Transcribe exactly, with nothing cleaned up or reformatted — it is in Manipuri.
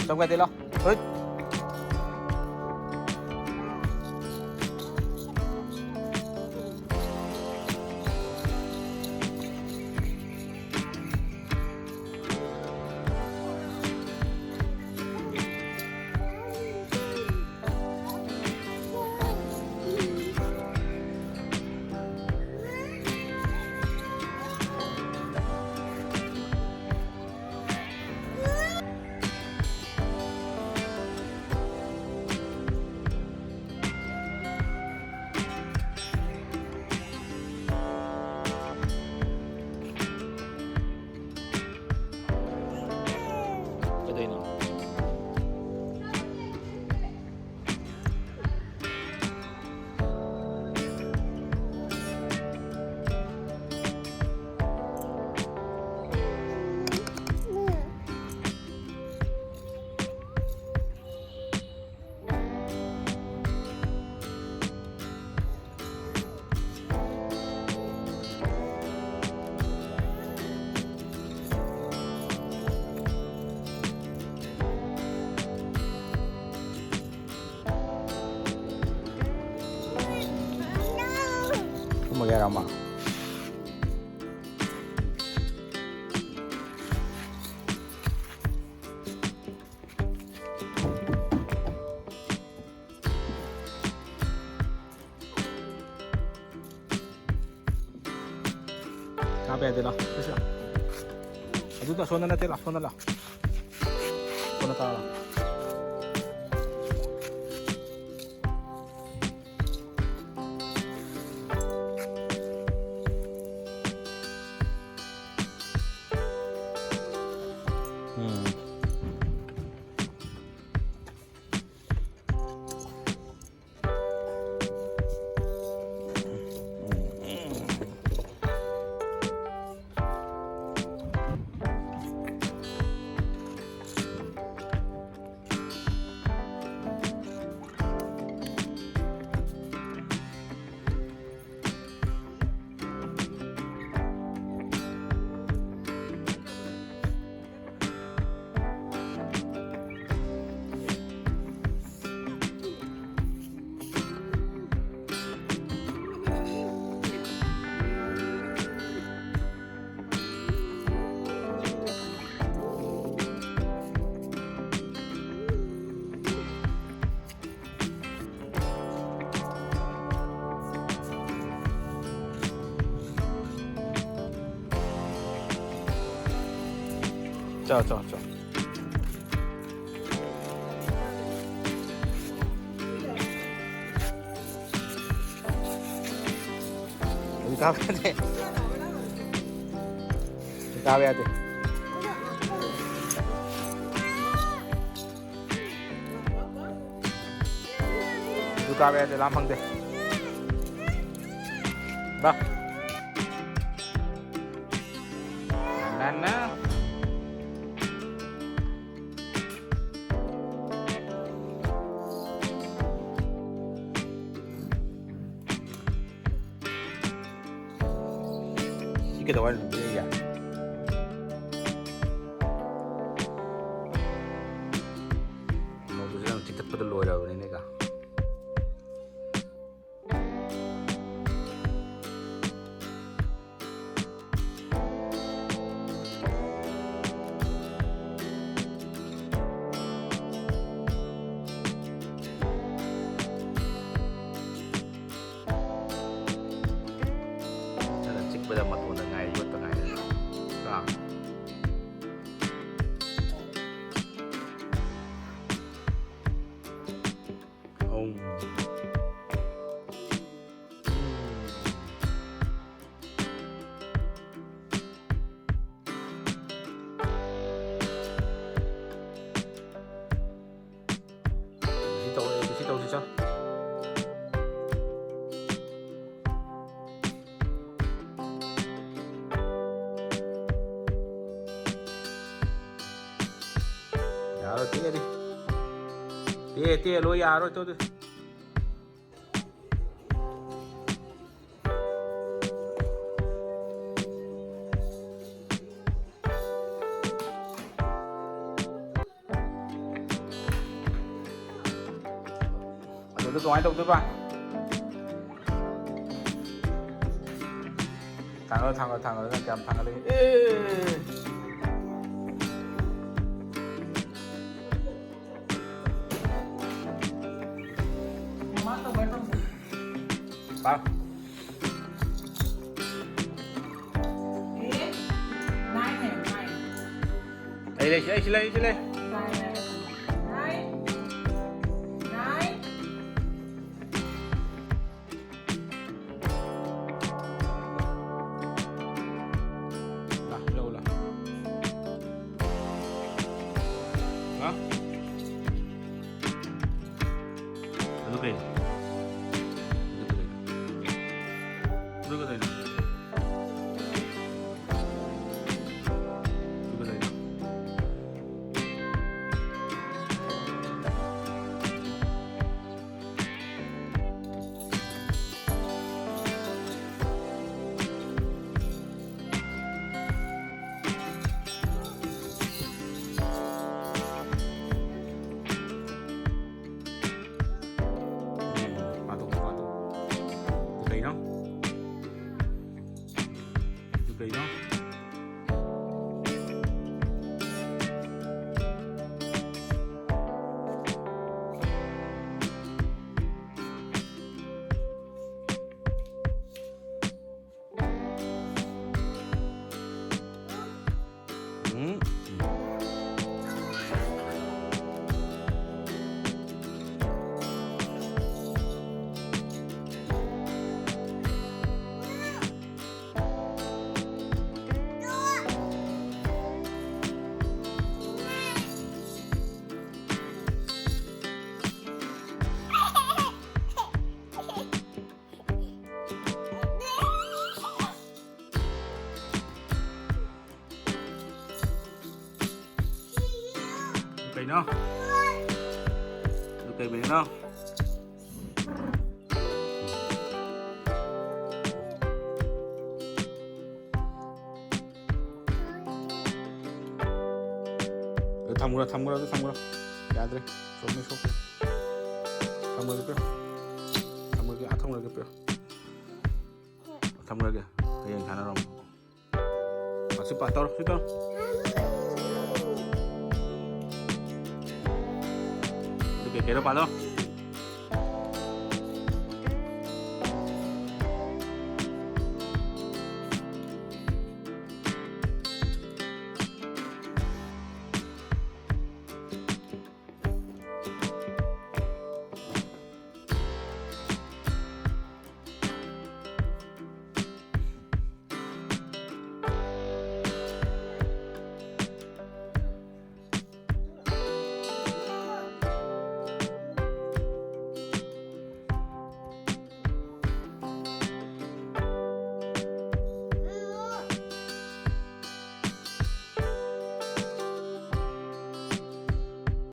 ꯆꯪꯕ ꯌꯥꯗꯦ, ꯂꯥꯎ꯫ ꯍꯨꯏꯠ꯫ ꯀꯩꯗꯧꯅꯣ? ꯊꯨꯝꯃꯒꯦ ꯍꯥꯏꯔꯣ, ꯑꯃ? ꯍꯥꯞꯄ ꯌꯥꯗꯦ, ꯂꯥꯎ꯫ ꯁꯤ ꯂꯥꯎ꯫ ꯑꯗꯨꯗ ꯁꯣꯝꯗ ꯅꯠꯇꯦ, ꯂꯥꯎ꯫ ꯁꯣꯝꯗ ꯂꯥꯎ꯫ ꯁꯣꯝꯗ ꯀꯥꯔꯣ, ꯂꯥꯎ꯫ ꯎꯝ꯫ ꯆꯥꯎ, ꯆꯥꯎ, ꯆꯥꯎ꯫ ꯍꯧꯖꯤꯛ ꯀꯥꯕ ꯌꯥꯗꯦ꯫ ꯍꯧꯖꯤꯛ ꯀꯥꯕ ꯌꯥꯗꯦ꯫ ꯑꯗꯨ ꯀꯥꯕ ꯌꯥꯗꯦ, ꯂꯥꯝ ꯐꯪꯗꯦ꯫ ꯕꯥ꯫ ꯅꯥꯅꯥ꯫ ꯁꯤ ꯀꯩꯗꯧ ꯍꯥꯏꯅꯣ? ꯄꯤꯔꯒꯦ꯫ ꯅꯣꯡꯗꯨꯁꯨ ꯌꯥꯝ ꯆꯤꯛꯊꯠꯄꯗ ꯂꯣꯏꯔꯕꯅꯤꯅꯦꯀꯣ꯫ ꯅꯪꯅ ꯆꯤꯛꯄꯗ ꯃꯇꯣꯟꯗ ꯉꯥꯏ ꯌꯣꯠꯄ ꯉꯥꯏ꯫ ꯀꯣ꯫ ꯑꯧ꯫ ꯁꯤ ꯇꯧ, ꯁꯤ ꯇꯧꯁꯤ ꯆꯣ꯫ ꯌꯥꯔꯣꯏ, ꯇꯦꯛꯑꯅꯤ꯫ ꯇꯦꯛꯑꯦ, ꯇꯦꯛꯑꯦ, ꯂꯣꯏ ꯌꯥꯔꯣꯏ, ꯇꯣ, ꯑꯗꯨ꯫ ꯑꯗꯨꯗ ꯀꯃꯥꯏꯅ ꯇꯧꯗꯣꯏꯕ? ꯊꯥꯡꯒꯠꯂꯣ, ꯊꯥꯡꯒꯠꯂꯣ, ꯊꯥꯡꯒꯠꯂꯣ, ꯅꯪ ꯀꯌꯥꯝ ꯊꯥꯡꯒꯠꯂꯤ? ꯑꯦ! ꯄꯥꯎ꯫ ꯑꯦ, nine ꯍꯥꯏꯌꯣ, nine꯫ ꯁꯤ ꯂꯩ, ꯁꯤ ꯂꯩ, ꯁꯤ ꯂꯩ, ꯁꯤ ꯂꯩ꯫ Nine. Nine. ꯂꯥ, ꯂꯧ, ꯂꯥ꯫ ꯂꯥ꯫ ꯑꯗꯨ ꯀꯩꯅꯣ? ꯑꯗꯨ ꯀꯩꯅꯣ? ꯑꯗꯨ ꯀꯩꯅꯣ? ꯑꯗꯨ ꯀꯩꯅꯣ? ꯎꯝ, ꯄꯥꯊꯣꯛ, ꯄꯥꯊꯣꯛ꯫ ꯑꯗꯨ ꯀꯩꯅꯣ? ꯑꯗꯨ ꯀꯩꯅꯣ? ꯎꯝ꯫ ꯀꯩꯅꯣ? ꯑꯗꯨ ꯀꯩ ꯃꯤꯡꯅꯣ? ꯑꯗꯨ ꯊꯝꯈ꯭ꯔꯣ, ꯊꯝꯈ꯭ꯔꯣ, ꯑꯗꯨ ꯊꯝꯈ꯭ꯔꯣ꯫ ꯌꯥꯗ꯭ꯔꯦ꯫ ꯁꯣꯝꯗ ꯁꯣꯛꯈ꯭ꯔꯦ꯫ ꯊꯝꯈ꯭ꯔꯒꯦ ꯄꯤꯔꯣ꯫ ꯊꯝꯈ꯭ꯔꯒꯦ, ꯑꯥ, ꯊꯝꯈ꯭ꯔꯒꯦ ꯄꯤꯔꯣ꯫ ꯊꯝꯈ꯭ꯔꯒꯦ꯫ ꯍꯌꯦꯡ ꯁꯥꯟꯅꯔꯣ ꯑꯃꯨꯛ꯫ ꯑꯁꯤ ꯄꯥ-, ꯇꯧꯔꯣ, ꯁꯤ ꯇꯧꯔꯣ꯫ ꯑꯗꯨ ꯀꯩ ꯀꯩꯅꯣ ꯄꯥꯗꯣ?